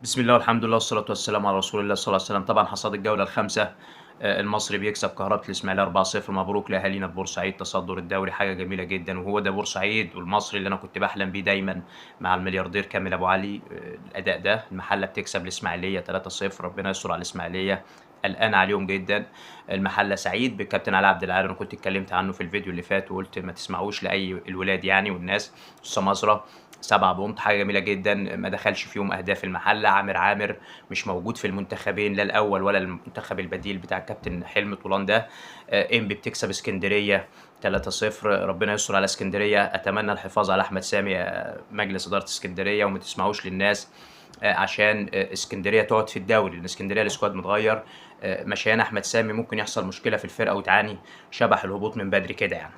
بسم الله والحمد لله والصلاة والسلام على رسول الله صلى الله عليه وسلم. طبعا حصاد الجولة الخامسة، المصري بيكسب كهربة الإسماعيلية 4-0. مبروك لأهالينا في بورسعيد تصدر الدوري، حاجة جميلة جدا، وهو ده بورسعيد والمصري اللي أنا كنت بحلم بيه دايما مع الملياردير كامل أبو علي. الأداء ده، المحلة بتكسب الإسماعيلية 3-0، ربنا يستر على الإسماعيلية، قلقان عليهم جدا. المحلة سعيد بالكابتن علاء عبد العال، أنا كنت اتكلمت عنه في الفيديو اللي فات وقلت ما تسمعوش لأي الولاد يعني والناس. السماسرة 7 بونت، حاجة جميلة جدا، ما دخلش فيهم اهداف المحلة. عامر مش موجود في المنتخبين، لا الاول ولا المنتخب البديل بتاع الكابتن حلمي طولان ده. انبي بتكسب اسكندرية 3-0، ربنا يستر على اسكندرية. اتمنى الحفاظ على احمد سامي، مجلس ادارة اسكندرية، وما تسمعوش للناس، عشان اسكندرية تقعد في الدوري، لان اسكندرية ال squad متغير. مشيان احمد سامي ممكن يحصل مشكلة في الفرقة وتعاني شبح الهبوط من بدري كده يعني.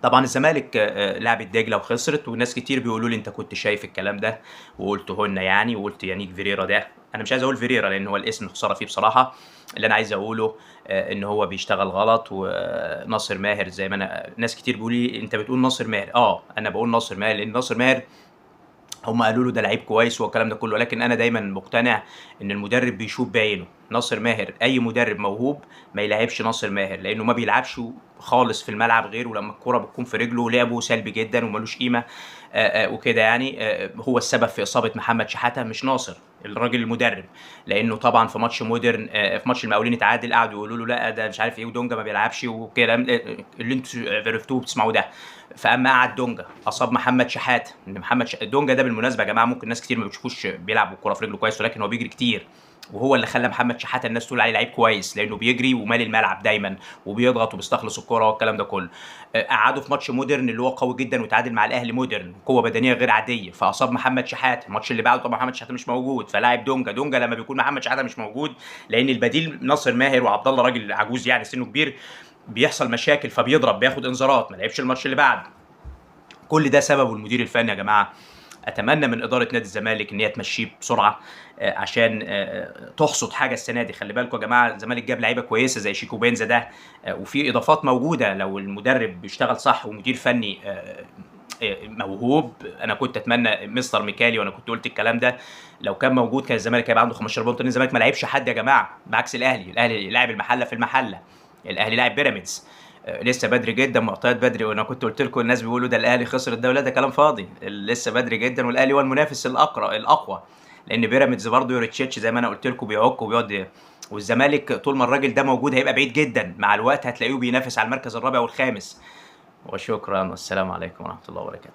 طبعا الزمالك لعبت دجله وخسرت، وناس كتير بيقولوا لي انت كنت شايف الكلام ده وقلته لنا يعني، وقلت يانيك فيريرا ده، انا مش عايز اقول فيريرا لان هو الاسم خسارة فيه بصراحة. اللي انا عايز اقوله ان هو بيشتغل غلط. وناصر ماهر زي ما انا ناس كتير بيقولوا لي انت بتقول ناصر ماهر، انا بقول ناصر ماهر لان ناصر ماهر هم قالوا له ده لعيب كويس والكلام ده كله، ولكن انا دايما مقتنع ان المدرب بيشوف بعينه. ناصر ماهر اي مدرب موهوب ما يلعبش ناصر ماهر لانه ما بيلعبش خالص في الملعب غيره لما الكرة بتكون في رجله، لعبه سلبي جدا وملوش قيمة وكده يعني. هو السبب في اصابه محمد شحاته مش ناصر الراجل المدرب، لانه طبعا في ماتش مودرن، في ماتش المقاولين اتعادل، قعدوا يقولوا له لا ده مش عارف ايه ودونجا ما بيلعبش وكلام اللي انتوا عرفتوه بتسمعوه ده. فاما قعد دونجا اصاب محمد شحاته، ان محمد دونجا ده بالمناسبة يا جماعة ممكن ناس كتير ما بتشوفوش بيلعب بالكرة في رجله كويس، ولكن هو بيجري كتير، وهو اللي خلى محمد شحاته الناس تقول عليه لعيب كويس لانه بيجري ومالي الملعب دايما وبيضغط وبيستخلص الكرة والكلام ده كله. قعدوا في ماتش مودرن اللي هو قوي جدا وتعادل مع الاهلي مودرن، قوة بدنية غير عادية، فاصاب محمد شحاته. الماتش اللي بعده طبعا محمد شحاته مش موجود، فلاعب دونجا. دونجا لما بيكون محمد شحاته مش موجود لان البديل ناصر ماهر وعبد الله راجل عجوز يعني سنة كبير، بيحصل مشاكل فبيضرب بياخد انذارات، ما لعبش الماتش اللي بعده. كل ده سببه المدير الفني يا جماعة. اتمنى من ادارة نادي الزمالك ان هي تمشيه بسرعة، عشان تحصد حاجة السنة دي. خلي بالكم يا جماعة الزمالك جاب لعيبة كويسة زي شيكو بنزا ده، وفي اضافات موجودة لو المدرب بيشتغل صح ومدير فني موهوب. انا كنت اتمنى مستر ميكالي، وانا كنت قلت الكلام ده، لو كان موجود كان الزمالك هيبقى عنده 15 بونت، لان الزمالك ما لعبش حد يا جماعة، بعكس الاهلي. الاهلي لاعب المحلة في المحلة، الاهلي لاعب بيراميدز. لسه بدري جدا، معطيات بدري، وانا كنت قلت لكم الناس بيقولوا ده الاهلي خسر الدوري، ده كلام فاضي، لسه بدري جدا، والاهلي هو المنافس الاقوى، لان بيراميدز برضه يوريتشيتش زي ما انا قلت لكم بيعك وبيقعد، والزمالك طول ما الراجل ده موجود هيبقى بعيد جدا، مع الوقت هتلاقيه بينافس على المركز الرابع والخامس. وشكرا والسلام عليكم ورحمة الله وبركاته.